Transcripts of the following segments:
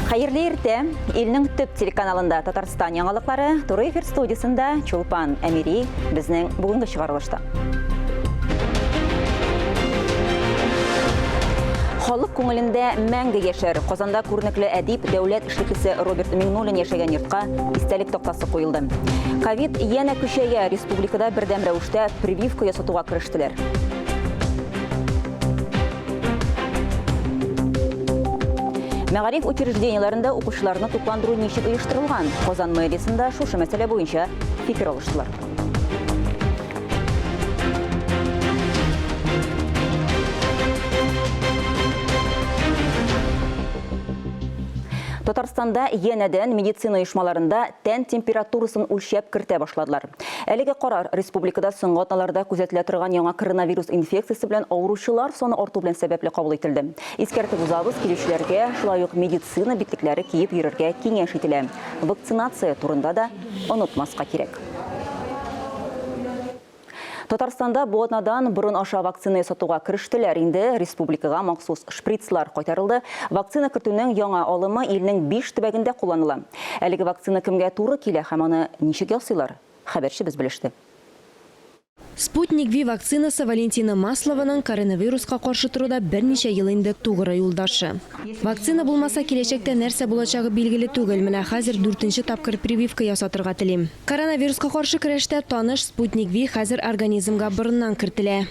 Хәерле иртә! Илнең төп телеканалында Татарстан яңалыклары, туры эфир студиясендә Чулпан Әмири безнең бүгенге чыгарылышта. Халык күңелендә мәңге яшәр. Казанда күренекле әдип, дәүләт эшлеклесе Роберт Миңнуллин яшәгән йортка истәлек тактасы куелды. Ковид янә көчәя, республикада бердәм рәвештә прививка ясатуга керештеләр. Мәгариф учреждениеләрендә укучыларны тукландыру ничек оештырылган? Казан мэриясендә шушы мәсьәлә буенча фикер алыштылар. Татарстанда янәдән медицина оешмаларында тән температурасын үлчәп кертә башладылар. Әлеге карар республикада соңгы атналарда күзәтелә торган яңа коронавирус инфекциясе белән авыручылар саны арту белән сәбәпле кабул ителде. Искәртеп узабыз, килүчеләргә шулай ук медицина битлекләре киеп йөрергә киңәш ителә. Вакцинация турында да онытмаска кирәк. Татарстанда бу атнадан борын аша вакцина ясатуга керештеләр инде. Республикага махсус шприцлар кайтарылды. Вакцина кертүнең яңа алымы илнең биш төбәгендә кулланыла. Әлеге вакцина кемгә туры килә һәм аны ничек ясыйлар? Хәбәрчебез белеште. Спутник Ви вакцинасы Валентина Маслованың коронавируска каршы торуда берничә ел инде тугры юлдашы. Вакцина булмаса, киләчәктә нәрсә булачагы билгеле түгел. Менә хәзер дүртенче тапкыр прививка ясатырга телим. Коронавируска каршы көрәштә таныш Спутник Ви хәзер организмга борыннан кертелә.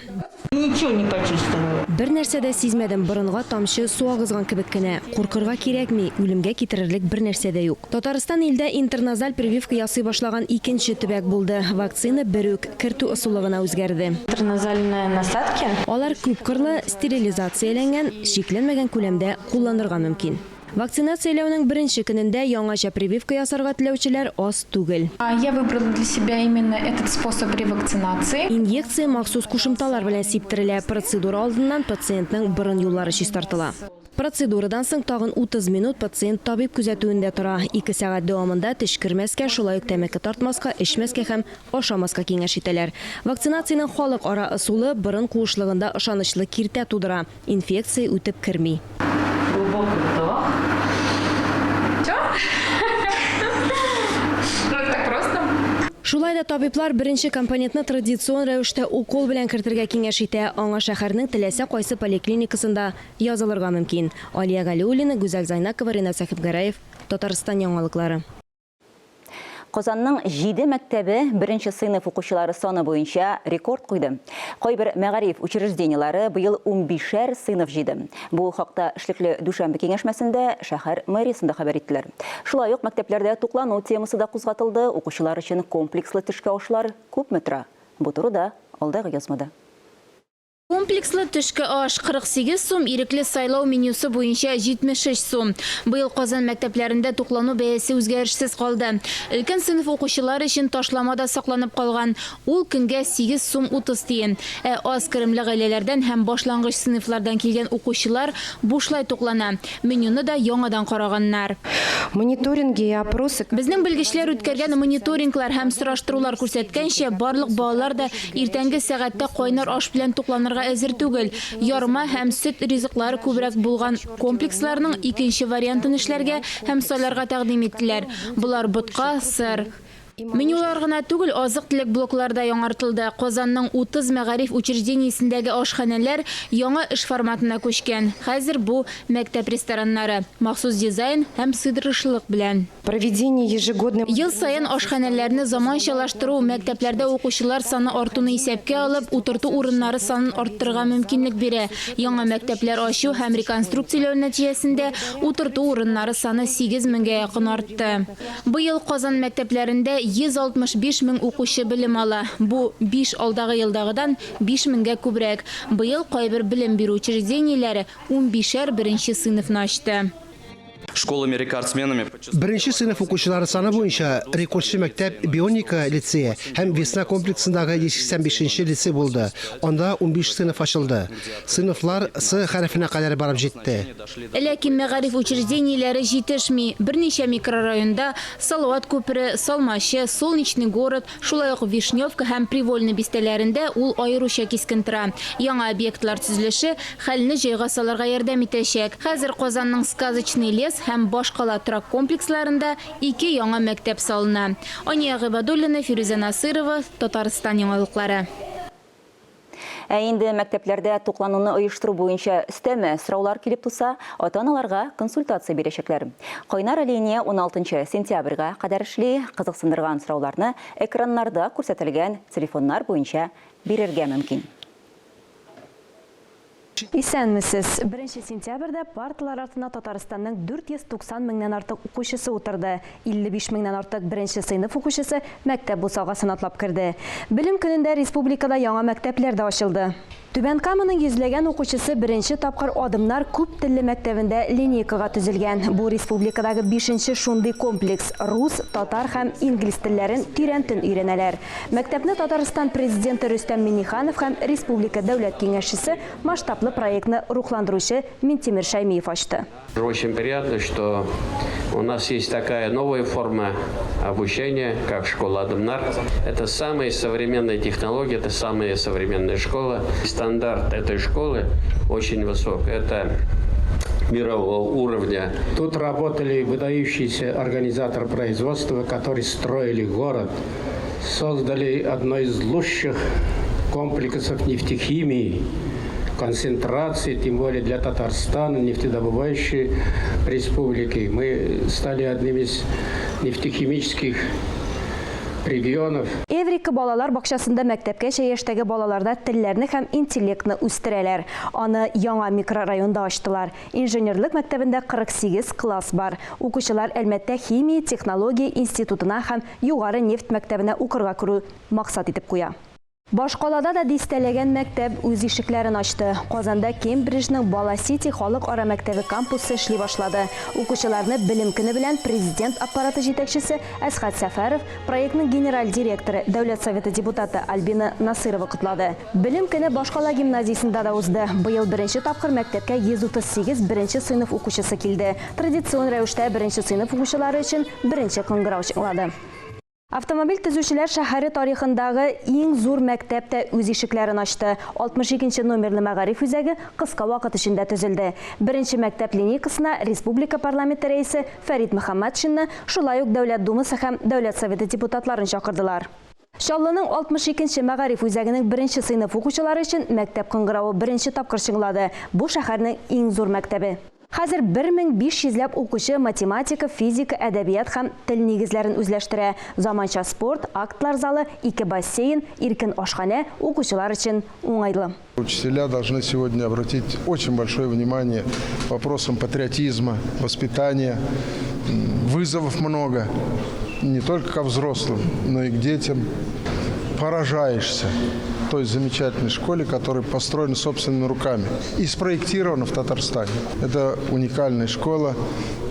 Ничего не почувствовала. Бернәрсә дә сизмәдем, борынга тамчы су агызган кебек кенә. Куркырга кирәкми, үлемгә китерерлек бернәрсә дә юк. Татарстан илдә интерназаль прививка ясый башлаган икенче төбәк булды. Вакцина бер үк, кертү ысулы гына үзгәрде. Интерназальные насадки. Алар күпкырлы, стерилизацияләнгән, чикләнмәгән күләмдә кулланырга мөмкин. Вакцинацияләүнең беренче көнендә яңача прививка ясарга теләүчеләр аз түгел. Я выбрала для себя именно этот способ ревакцинации. Инъекция махсус кушымталар белән сиптерелә, процедура алдыннан пациентның борын юллары чистартыла. Процедурадан соң тагын 30 минут пациент табиб күзәтүендә тора. Ике сәгать дәвамында төчкермәскә, шулай ук тәмәке тартмаска, эчмәскә һәм ашамаска киңәш итәләр. Вакцинациянең халыкара ысулы борын куышлыгында ышанычлы киртә тудыра. Инфекция үтеп керми. Глубокий вдох. Всё? Ну, это так просто. Шулай да табиблар беренче компонентны традицион рәвештә укол белән кертергә киңәш итә. Аңа шәһәрнең теләсә кайсы поликлиникасында язылырга мөмкин. Алия Галиуллина, Гүзәл Зайнакова, Ринат Сәхибгәрәев, Татарстан яңалыклары. Казанның җиде мәктәбе беренче сыйныф укучылары саны буенча рекорд куйды. Кайбер мәгариф учреждениеләре быел унбишәр сыйныф җыйды. Бу хакта эшлекле дүшәмбе киңәшмәсендә шәһәр мэриясендә хәбәр иттеләр. Шулай ук мәктәпләрдә туклану темасы да кузгатылды, укучылар өчен комплекслы төшке ашлар күпме тора? Бу турыда алдагы язмада. Комплекслы төшке аш, 48 сум, ирекле сайлау менюсы буенча 73 сум. Быел Казан мәктәпләрендә туклану бәясе үзгәрешсез калды. Өлкән сыйныф укучылар өчен ташлама да сакланып калган, ул көнгә 8 сум 30 тиен. Ә аз керемле гаиләләрдән һәм башлангыч сыйныфлардан килгән укучылар бушлай туклана. Менюны да яңадан караганнар. Мониторинги и опросы. Безнең белгечләр үткәргән мониторинглар һәм сораштырулар күрсәткәнчә, барлык балалар да Иртәнге сәгатьтә кайнар аш белән тукланырга әзер түгел. Ярма һәм сөт ризыклары күбрәк булган комплексларның икенче вариантын эшләргә һәм сайларга тәкъдим иттеләр. Болар ботка, сыр. Менюлар гына түгел, азык-төлек блоклары да яңартылды. Казанның 30 мәгариф учреждениесендәге ашханәләр яңа эш форматына күчкән. Хәзер бу, мәктәп рестораннары. Махсус дизайн һәм сыйдырышлылык белән. Проведение ежегодной. Ел саен ашханәләрне заманчалаштыру, мәктәпләрдә укучылар саны артуны исәпкә алып, утырту урыннары санын арттырырга мөмкинлек бирә. Яңа мәктәпләр ачу һәм реконструкцияләү нәтиҗәсендә утырту урыннары саны 8 меңгә якын артты. Быел Казан мәктәпләрендә 165 мең укучы белем ала. Бу, биш алдагы елдагыдан 5 меңгә күбрәк. Быел кайбер белем бирү учреждениеләре унбишәр беренче сыйныфны ачты. Школами рекордсменами. Беренче сыйныф укучылары саны буенча рекордчы мәктәп Бионика лицее һәм Весна комплексындагы 185 нче лицей булды, анда 15 сыйныф ачылды. Сыйныфлар С хәрефенә кадәр барып җитте. Ләкин мәгариф учреждениеләре җитешми. Берничә микрорайонда, Салават күпере, Салмачы, Солнечный город, Шулай ук Вишневка һәм Привольный бистәләрендә ул аеруча кискен тора. Яңа объектлар төзелеше хәлне җайга салырга ярдәм итәчәк. Хәзер Казанның Сказочный лес ГЭС һәм башкала торак комплексларында ике яңа мәктәп салына. Ания Гыйбадуллина, Фирүзә Насыйрова, Татарстан яңалыклары. Ә инде мәктәпләрдә туклануны оештыру буенча өстәмә сораулар килеп туса, ата-аналарга консультация бирәчәкләр. Кайнар линия уналтынчы сентябрьгә кадәр эшли. Кызыксындырган сорауларны экраннарда күрсәтелгән телефоннар буенча бирергә мөмкин. Исәнмесез! Беренче сентябрьдә парталар артына Татарстанның 490 меңнән артык укучысы утырды. 55 меңнән артык беренче сыйныф укучысы мәктәп бусагасын атлап керде. Белем көнендә республикада яңа мәктәпләр дә ачылды. Түбән Каманың йөзләгән укучысы беренче тапкыр Адымнар күп телле мәктәбендә линейкага төзелгән. Бу республикадагы бишенче шундый комплекс. Рус, татар һәм инглиз телләрен тирәнтен өйрәнәләр. Мәктәпне Татарстан Президенты Рөстәм Миңнеханов һәм республика Дәүләт Киңәшчесе, масштаблы проектны рухландыручы Минтимер Шәймиев ачты. Очень приятно, что у нас есть такая новая форма обучения, как школа Адымнар. Это самые современные технологии, это самая современная школа. Стандарт этой школы очень высок. Это мирового уровня. Тут работали выдающиеся организаторы производства, которые строили город, создали одно из лучших комплексов нефтехимии, концентрации, тем более для Татарстана, нефтедобывающей республики. Мы стали одним из нефтехимических регионов. Эврика балалар бакчасында мәктәпкәчә яшьтәге балаларда телләрне һәм интеллектны үстерәләр. Аны яңа микрорайонда ачтылар. Инженерлык мәктәбендә 48 класс бар. Укучылар Әлмәттә химия, технология институтына һәм югары нефть мәктәбенә укырга керү максат итеп куя. Башкалада да дистәләгән мәктәп үз ишекләрен ачты. Казанда Кембриджның Бала-Сити халыкара мәктәбе кампусы эшли башлады. Укучыларны Белем көне белән Президент аппараты җитәкчесе Әсхәт Сәфәров, проектның генераль директоры, Дәүләт Советы депутаты Альбина Насыйрова котлады. Белем көне башкала гимназиясендә дә узды. Быел беренче тапкыр мәктәпкә 138 беренче сыйныф укучысы килде. Традицион рәвештә беренче сыйныф укучылары өчен беренче кыңгырау чыңлады. Автомобиль төзүчеләр шәһәре тарихындагы иң зур мәктәп тә үз ишекләрен ачты. 62 нче номерлы мәгариф үзәге кыска вакыт эчендә төзелде. Беренче мәктәп линейкасына республика парламенты рәисе Фәрит Мөхәммәтшинны, шулай ук Дәүләт Думасы һәм Дәүләт Советы депутатларын чакырдылар. Чаллының 62 нче мәгариф үзәгенең беренче сыйныф укучылары өчен мәктәп кыңгыравы беренче тапкыр чыңлады. Бу шәһәрнең иң зур мәктәбе. Хәзер 1500 ләп укучы математика, физика, әдәбият һәм тел нигезләрен үзләштерә. Заманча спорт, актлар залы, ике бассейн, иркен ашханә укучылар өчен уңайлы. Учителя должны сегодня обратить очень большое внимание вопросам патриотизма, воспитания. Вызовов много, не только ко взрослым, но и к детям. Поражаешься той замечательной школе, которая построена собственными руками и спроектирована в Татарстане. Это уникальная школа,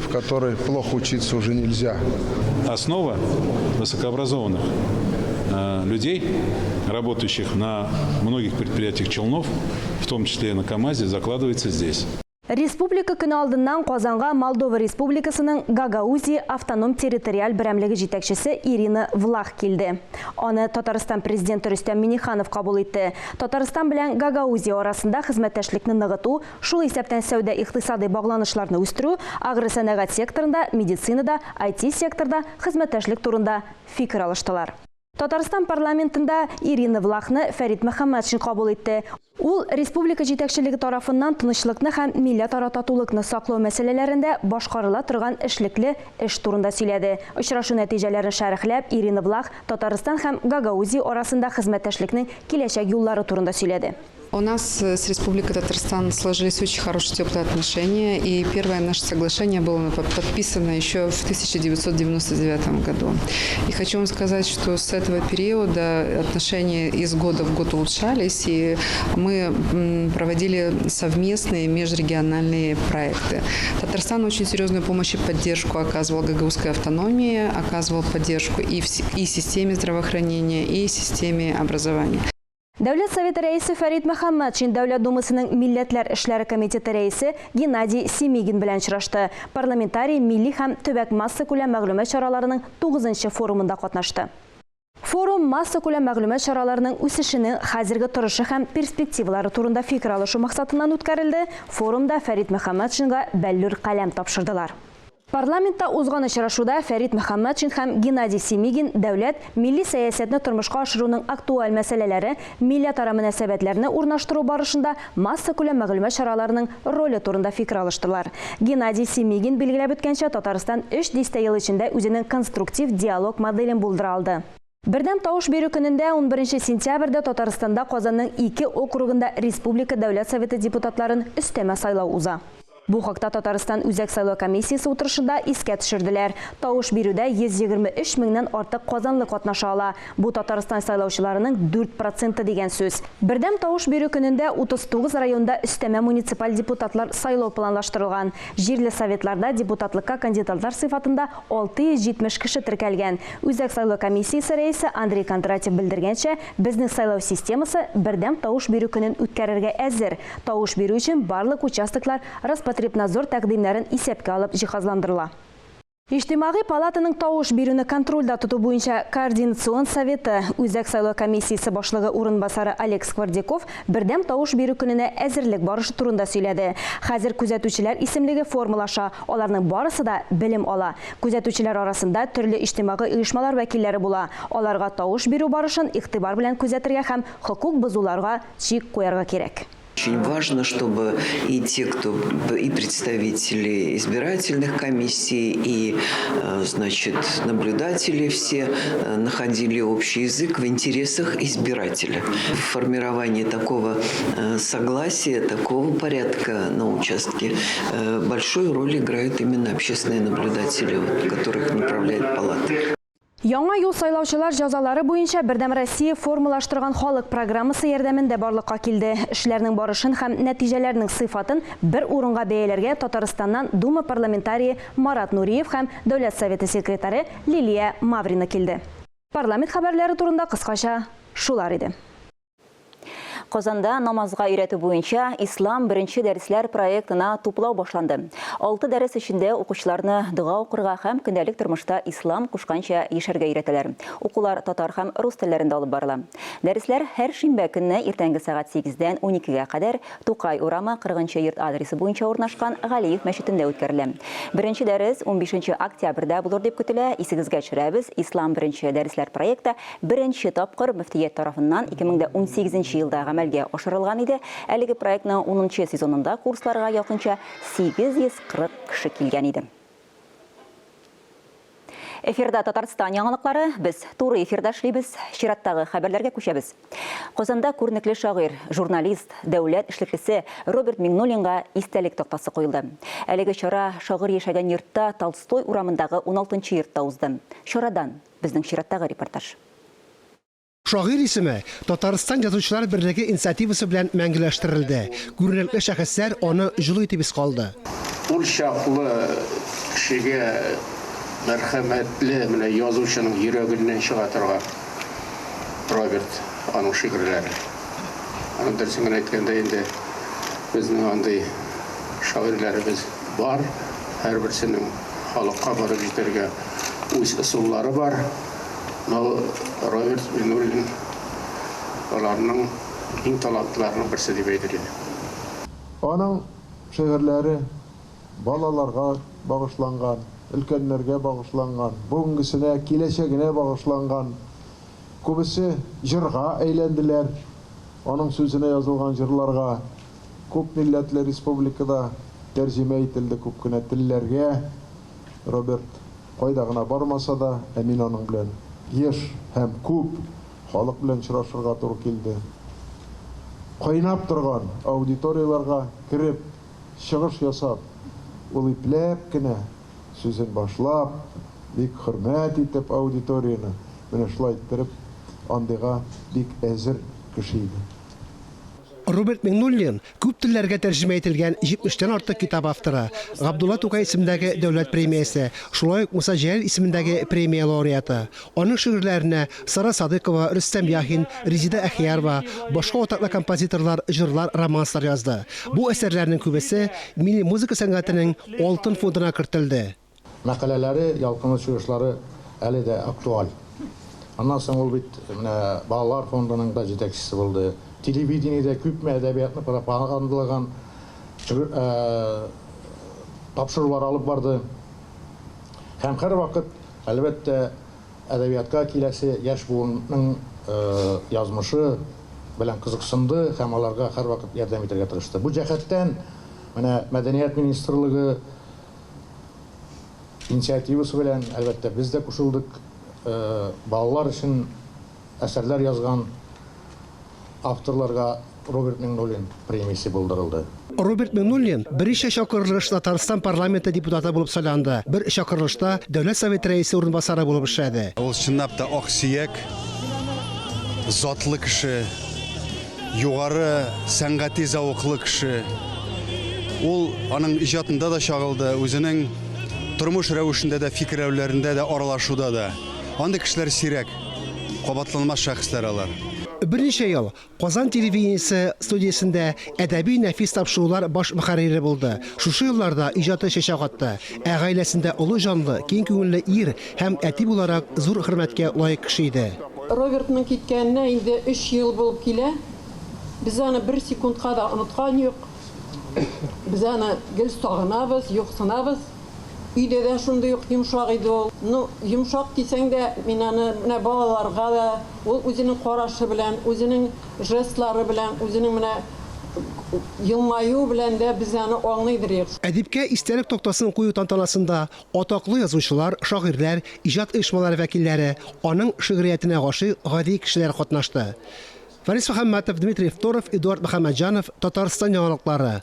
в которой плохо учиться уже нельзя. Основа высокообразованных э, людей, работающих на многих предприятиях Челнов, в том числе и на КАМАЗе, закладывается здесь. Республика көне алдыннан Казанга Молдова Республикасының Гагаузия автоном территориаль берәмлеге җитәкчесе Ирина Влах килде. Аны Татарстан Президенты Рөстәм Миңнеханов кабул итте. Татарстан белән Гагаузия арасында хезмәттәшлекне ныгыту, шул исәптән сәүдә-икътисадый багланышларны үстерү, агросәнәгать секторында, медицинада, IT-секторда хезмәттәшлек турында фикер алыштылар. Татарстан парламентында Ирина Влахны Фәрит Мөхәммәтшин кабул итте. Ул республика җитәкчелеге тарафыннан тынычлыкны һәм милләтара татулыкны саклау мәсьәләләрендә башкарыла торган эшлекле эш турында сөйләде. Очрашу нәтиҗәләрен шәрехләп, Ирина Влах Татарстан һәм Гагаузия арасында хезмәттәшлекнең киләчәк юллары турында сөйләде. У нас э, с Республикой Татарстан сложились очень хорошие теплые отношения. И первое наше соглашение было подписано еще в 1999 году. И хочу вам сказать, что с этого периода отношения из года в год улучшались, и мы проводили совместные межрегиональные проекты. Татарстан очень серьезную помощь и поддержку оказывал гагаузской автономии, оказывал поддержку и, в, и системе здравоохранения, и системе образования. Дәүләт Советы Рәисе Фәрит Мөхәммәтшин Дәүләт Думасының Милләтләр эшләре комитеты рәисе Геннадий Семигин белән очрашты. Парламентарий милли һәм төбәк массакүләм мәгълүмат чараларының тугызынчы форумында катнашты. Форум массакүләм мәгълүмат чараларының үсешенең хәзерге торышы һәм перспективалары турында фикер алышу максатыннан үткәрелде. Форумда Фәрит Мөхәммәтшинга бәллүр каләм тапшырдылар. Парламентта узган очрашуда Фәрит Мөхәммәтшин һәм Геннадий Семигин дәүләт, милли сәясәтне тормышка ашыруның актуаль мәсьәләләре, милләтара мөнәсәбәтләрне урнаштыру барышында массакүләм мәгълүмат чараларының роле турында фикер алыштылар. Геннадий Семигин билгеләп үткәнчә, Татарстан өч дистә ел эчендә үзенең конструктив диалог моделен булдыра алды. Бердәм тавыш бирү көнендә, 11 сентябрьдә Татарстанда Казанның ике округында республика Дәүләт Советы депутатларын өстәмә сайлау уза. Бу хакта Татарстан Үзәк сайлау комиссиясе утырышында искә төшерделәр. Тавыш бирүдә 123 меңнән артык казанлы катнаша ала. Бу Татарстан сайлаучыларының 4 проценты дигән сүз. Бердәм тавыш бирү көнендә 39 районда өстәмә муниципаль депутатлар сайлау планлаштырылган. Җирле советларда депутатлыкка кандидатлар сыйфатында 670 кеше теркәлгән. Үзәк сайлау комиссиясе рәисе Андрей Кондратьев белдергәнчә, безнең сайлау системасы бердәм тавыш бирү көнен үткәрергә әзер. Тавыш бирү өчен барлык участоклар Роспотребнадзор тәкъдимнәрен исәпкә алып җиһазландырыла. Иҗтимагый палатаның тавыш бирүне контрольдә тоту буенча координацион советы Үзәк сайлау комиссиясе башлыгы урынбасары Олег Сквордяков бердәм тавыш бирү көненә әзерлек барышы турында сөйләде. Хәзер күзәтүчеләр исемлеге формалаша, аларның барысы да белем ала. Күзәтүчеләр арасында төрле иҗтимагый оешмалар вәкилләре була. Аларга тавыш бирү барышын игътибар белән күзәтергә һәм хокук бозуларга чик куярга кирәк. Очень важно, чтобы и те, кто и представители избирательных комиссий, и, значит, наблюдатели все находили общий язык в интересах избирателя. В формировании такого согласия, такого порядка на участке большую роль играют именно общественные наблюдатели, которых направляет палата. Яңа юл сайлаучылар җәзалары буенча Бердәм Россия формалаштырган халык программасы ярдәмендә барлыкка килде. Эшләрнең барышын һәм нәтиҗәләрнең сыйфатын бер урынга бәяләргә Татарстаннан Дума парламентарие Марат Нуриев һәм Дәүләт Советы секретаре Лилия Маврина килде. Парламент хәбәрләре турында кыскача шулар иде. Казанда намазга өйрәтү буенча Ислам беренче дәресләр проектына туплау башланды. 6 дәрес эчендә укучыларны дога укырга һәм көндәлек тормышта ислам кушканча яшәргә өйрәтәләр. Укулар татар һәм рус телләрендә алып барыла. Дәресләр һәр шимбә көнне иртәнге сәгать 8-дән 12-гә кадәр Тукай урамы 40 йорт адресы буенча урнашкан Галиев мәчетендә үткәрелә. Беренче дәрес 15 октябрьдә булыр дип көтелә. Исегезгә төшерәбез, Ислам беренче дәресләр проекты беренче тапкыр мөфтият тарафыннан 2018 елда гамәлгә ашырылган иде. Әлеге проектның 10 сезонында курсларга якынча 840 кеше килгән иде. Эфирда Татарстан яңалыклары. Без туры эфирда эшлибез. Чираттагы хәбәрләргә күчәбез. Казанда күренекле шагыйрь, журналист, дәүләт эшлеклесе Роберт Миңнуллинга истәлек тактасы куелды. Әлеге чара шагыйрь яшәгән йортта Толстой урамындагы 16 йортта узды. Чарадан безнең чираттагы репортаж. Шагыйрь исеме Татарстан Язучылар берлеге инициативасы белән мәңгеләштерелде. Күренекле шәхесләр аны җылы итеп искә алды. Ул чаклы кешегә мәрхәмәтле менә язучының йөрәгеннән чыга торган Роберт, аның шигырьләре. Аның дөресен генә әйткәндә инде безнең андый шагыйрьләребез бар, һәрберсенең халыкка барып җитәргә үз ысуллары бар. Но Роберт Миңнуллин аларның иң талантлыларының берсе дип әйтер идем. Аның шигырьләре балаларга багышланган, өлкәннәргә багышланган, бүгенгесенә, киләчәгенә багышланган. Күбесе җырга әйләнделәр. Аның сүзенә язылган җырларга күп милләтле республикада тәрҗемә ителде күп кенә телләргә. Роберт кайда гына бармаса да, ә мин аның белән еш һәм күп халык белән очрашырга туры килде. Кайнап торган аудиторияларга кереп, чыгыш ясап, ул ипләп кенә сүзен башлап, бик хөрмәт итеп аудиторияне менә шулай иттереп, андыйга бик әзер кеше иде. Роберт Миңнуллин күп телләргә тәрҗемә ителгән 70-тән артык китап авторы, Габдулла Тукай исемендәге дәүләт премиясе, шулай ук Муса Җәлил исемендәге премия лауреаты. Аның шигырьләренә Сара Садыкова, Рөстәм Яхин, Резида Әхиярова, башка атаклы композиторлар җырлар, романслар язды. Бу әсәрләрнең күбесе милли музыка сәнгатенең алтын фондына кертелде. Мәкаләләре, ялкынлы чыгышлары әле дә актуаль. Аннан соң ул бит менә балалар фондының да җитәкчесе булды. Телевидениедә күпме әдәбиятны пропагандалаган тапшырулар алып барды. Һәм һәрвакыт, әлбәттә, әдәбиятка киләсе яшь буынның язмышы белән кызыксынды һәм аларга һәрвакыт ярдәм итәргә тырышты. Бу җәһәттән менә Мәдәният министрлыгы инициативасы белән, әлбәттә, без дә кушылдык. Балалар өчен әсәрләр язган авторларга Роберт Миңнуллин премиясе булдырылды. Роберт Миңнуллин берничә чакырылыш Татарстан парламенты депутаты булып сайланды, бер чакырылышта Дәүләт Советы рәисе урынбасары булып эшләде. Ул чынлап та аксөяк, затлы кеше, югары сәнгати зәвыклы кеше. Ул аның иҗатында да чагылды, үзенең тормыш рәвешендә дә, фикерләүләрендә дә, аралашуда да. Андый кешеләр сирәк, кабатланмас шәхесләр алар. Берничә ел Казан телевидениесе студиясендә әдәби нәфис тапшырулар баш мөхәррире булды. Шушы елларда иҗаты чәчәк атты. Ә гаиләсендә олы җанлы, киң күңелле ир һәм әти буларак зур хөрмәткә лаек кеше иде. Робертның киткәненә инде өч ел булып килә. Без аны бер секундка да оныткан юк. Без аны гел сагынабыз, юксынабыз. Өйдә дә шундый ук йомшак иде ул. Ну, йомшак дисәң дә, мин аны менә балаларга да, ул үзенең карашы белән, үзенең жестлары белән, үзенең менә елмаюы белән дә без аны аңлыйдыр идек. Әдипкә истәлек тактасын кую тантанасында атаклы язучылар, шагыйрьләр, иҗат оешмалары вәкилләре, аның шигъриятенә гашыйк гади кешеләр катнашты. Фарис Мөхәммәтов, Дмитрий Второв, Эдуард Мөхәммәтҗанов, Татарстан яңалыклары.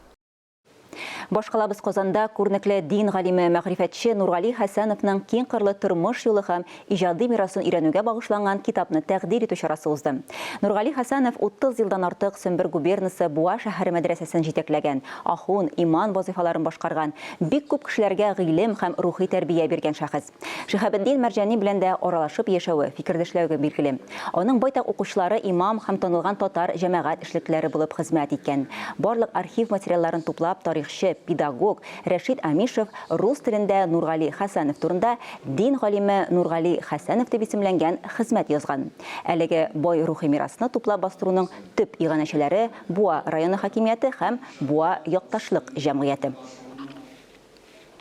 Башкалабыз Казанда күренекле дин галиме, мәгърифәтче Нургали Хәсәновның киңкырлы тормыш юлы һәм иҗади мирасын өйрәнүгә багышланган китапны тәкъдир итү чарасы узды. Нургали Хәсәнов 30 елдан артык Сембер губернасы Буа шәһәре мәдрәсәсен җитәкләгән, ахун, иман вазыйфаларын башкарган, бик күп кешеләргә гыйлем һәм рухи тәрбия биргән шәхес. Шиһабетдин Мәрҗани белән дә аралашып яшәве, фикердәшләве билгеле. Аның байтак укучылары имам һәм танылган татар җәмәгать эшлеклеләре булып хезмәт иткән. Барлык архив материалларын туплап, тарихчы, педагог Рәшит Амишев рус телендә Нургали Хәсәнов турында Дин галиме Нургали Хәсәнов дип исемләнгән хезмәт язган. Әлеге бай рухи мирасны туплап бастыруның төп иганәчеләре Буа районы хакимияте һәм Буа якташлык җәмгыяте.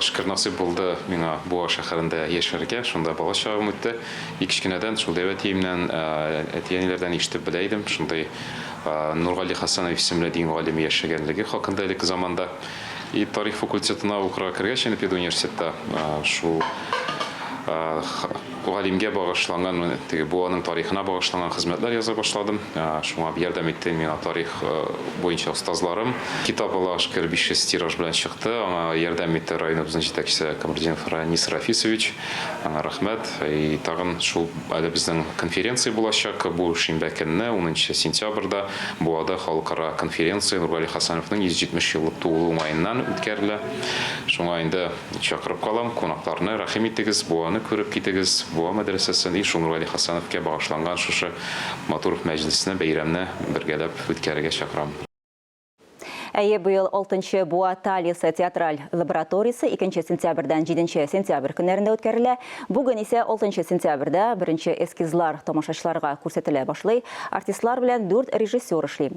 Шөкер, насыйп булды миңа Буа шәһәрендә яшәргә, шунда бала чагым үтте. И кечкенәдән шул дәү әтиемнән, әти-әниләрдән ишетеп белә идем, шундый Нургали Хәсәнов исемле дин галиме яшәгәнлеге хакында элекке заманда. И тарих факультетына укырга кергәч инде педуниверситетта шул галимгә багышланган, теге Буаның тарихына багышланган хезмәтләр яза башладым. Шуңа ярдәм итте миңа тарих буенча остазларым. Китап, Аллага шөкер, 500 тираж белән чыкты. Аңа ярдәм итте районыбызның җитәкчесе Камрудинов Ранис Рафисович. Аңа рәхмәт. И тагын шул әле безнең конференция булачак бу шимбә көнне, унынчы сентябрьдә Буада халыкара конференция Нургали Хәсәновның 170 еллык туулы уңаеннан үткәрелә. Шуңа инде Чакырып калам, кунакларны, рәхим итегез, Буаны күреп китегез, Буа мәдрәсәсен и шул Нургали Хәсәновка багышланган шушы матур мәҗлесне, бәйрәмне бергәләп үткәрергә чакырам. Әйе, быел алтынчы Буа Талисы театраль лабораториясе икенче сентябрьдән җиденче сентябрь көннәрендә үткәрелә. Бүген исә алтынчы сентябрьдә беренче эскизлар тамашачыларга күрсәтелә башлый. Артистлар белән дүрт режиссер эшли.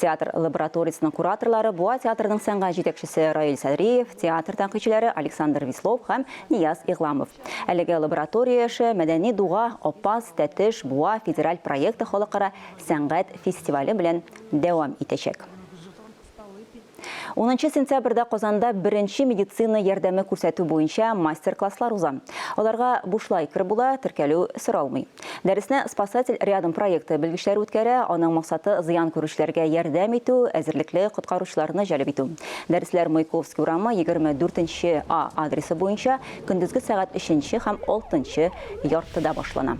Театр лабораториясенең кураторлары Буа театрының сәнгать җитәкчесе Раил Садриев, Театр тәнкыйтьчеләре Александр Вислов һәм Нияз Игъламов. Әлеге лаборатория эше Мәдәни дуга, Апас, Тәтеш, Буа федераль проекты халыкара сәнгать фестивале белән дәвам итәчәк. Унынчы сентябрьдә Казанда беренче медицина ярдәме күрсәтү буенча мастер-класслар уза. Аларга бушлай кереп була, теркәлү соралмый. Дәресне Спасатель рядом проекты белгечләре үткәрә, аның максаты зыян күрүчеләргә ярдәм итү, әзерлекле коткаручыларны җәлеп итү. Дәресләр Маяковский урамы 24 нче А адресы буенча көндезге сәгать өченче һәм алтынчы яртыда башлана.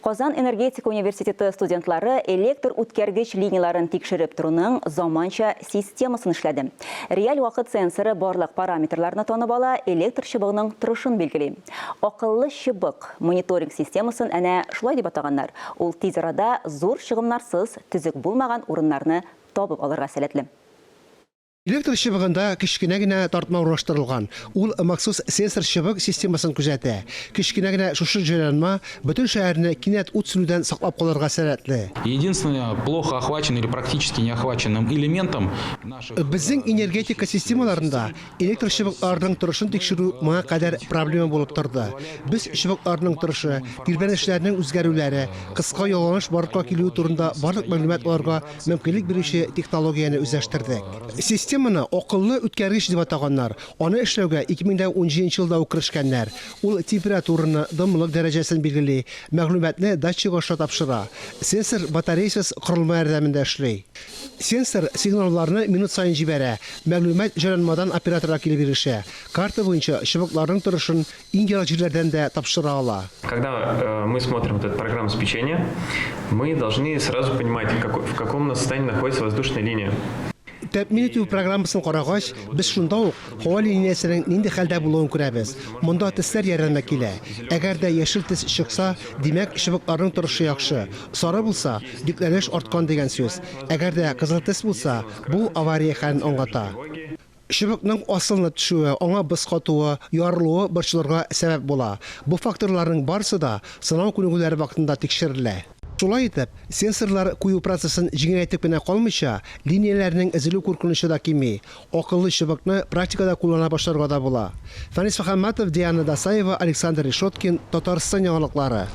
Казан энергетика университеты студентлары электр үткәргеч линияләрен тикшереп торуның заманча системасын эшләде. Реаль вакыт сенсоры барлык параметрларны танып ала, электр чыбыгының торышын билгели. Акыллы чыбык мониторинг системасын әнә шулай дип атаганнар. Ул тиз арада зур чыгымнарсыз төзек булмаган урыннарны табып алырга сәләтле. Электр чыбыгында кечкенә генә тартма урнаштырылган. Ул махсус сенсор чыбык системасын күзәтә. Кечкенә генә шушы җайланма бөтен шәһәрне кинәт ут сүнүдән саклап калырга сәләтле. Единственное, плохо охвачен или практически не охваченным элементом наших. Безнең энергетика системаларында электр чыбыкларының торышын тикшерү моңа кадәр проблема булып торды. Без чыбыкларның торышы, тирбәнешләрнең үзгәрүләре, кыска ялганыш барлыкка килүе турында барлык мәгълүмат алырга мөмкинлек бирүче технологияне үзләштердек. Системаны акыллы үткәргеч дип атаганнар. Аны эшләүгә 2017 елда ук керешкәннәр. Ул температураны, дымлылык дәрәҗәсен билгели, мәгълүматны датчик аша тапшыра. Сенсор батареясыз корылма ярдәмендә эшли. Сенсор сигналларны минут саен җибәрә, мәгълүмат җайланмадан операторга килеп ирешә. Карта буенча чыбыкларның торышын иң ерак җирләрдән дә тапшыра ала. Когда э, мы смотрим вот эту программу обеспечения, мы должны сразу понимать, в каком у нас состоянии находится воздушная линия. Тәэмин итү программасын карагач, без шунда ук һава линиясенең нинди хәлдә булуын күрәбез. Монда төсләр ярдәмгә килә. Әгәр дә яшел төс чыкса, димәк, чыбыкларның торышы яхшы. Сары булса, йөкләнеш арткан дигән сүз. Әгәр дә кызыл төс булса, бу авария хәлен аңлата. Чыбыкның асылынып төшүе, аңа боз катуы, ярылуы борчылырга сәбәп була. Бу факторларның барысы да сынау күнегүләре вакытында тикшерелә. Шулай итеп, сенсорлар кую процессын җиңеләйтеп кенә калмыйча, линияләрнең өзелү куркынычы да кими. Акыллы чыбыкны практикада куллана башларга да була. Фәнис Мөхәммәтов, Диана Дасаева, Александр Решеткин, Татарстан яңалыклары.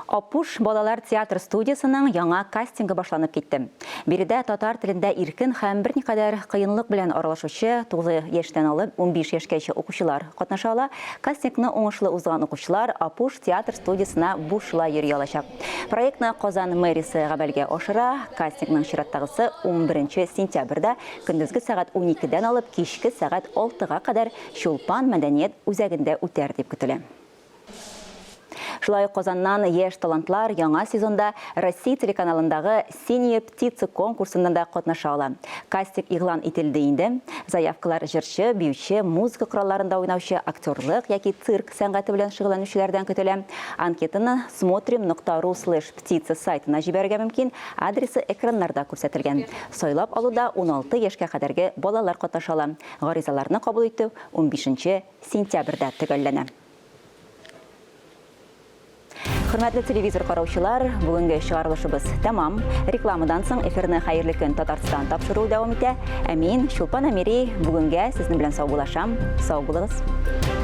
Апуш балалар театр студиясенең яңа кастингы башланып китте. Биредә татар телендә иркен һәм берникадәр кыенлык белән аралашучы тулы яшьтән алып 15 яшькәчә укучылар катнаша ала. Кастингны уңышлы узган укучылар Апуш театр студиясенә бушлай йөри алачак. Проектны Казан мэриясе гамәлгә ашыра. Кастингның чираттагысы 11 сентябрьдә көндезге сәгать 12дән алып кичке сәгать 6га кадәр Чулпан мәдәният үзәгендә үтәр дип көтелә. Шулай ук Казаннан яшь талантлар яңа сезонда Россия телеканалындагы Синяя птица конкурсында да катнаша ала. Кастинг игълан ителде инде. Заявкалар җырчы, биюче, музыка коралларында уйнаучы, актерлык яки цирк сәнгате белән шөгыльләнүчеләрдән көтелә. Анкетаны смотрим нокта ру слэш птица сайтына җибәрергә мөмкин, адресы экраннарда күрсәтелгән. Сайлап алуда 16 яшькә кадәрге балалар катнаша ала. Гаризаларны кабул итү унбишенче сентябрьдә төгәлләнә. Хөрмәтле телевизор караучылар, бүгенге чыгарылышыбыз тәмам. Рекламадан соң эфирны Хәерле көн Татарстан тапшыруы дәвам итә. Ә мин, Чулпан Әмири, бүгенгә сезнең белән саубуллашам. Сау булыгыз.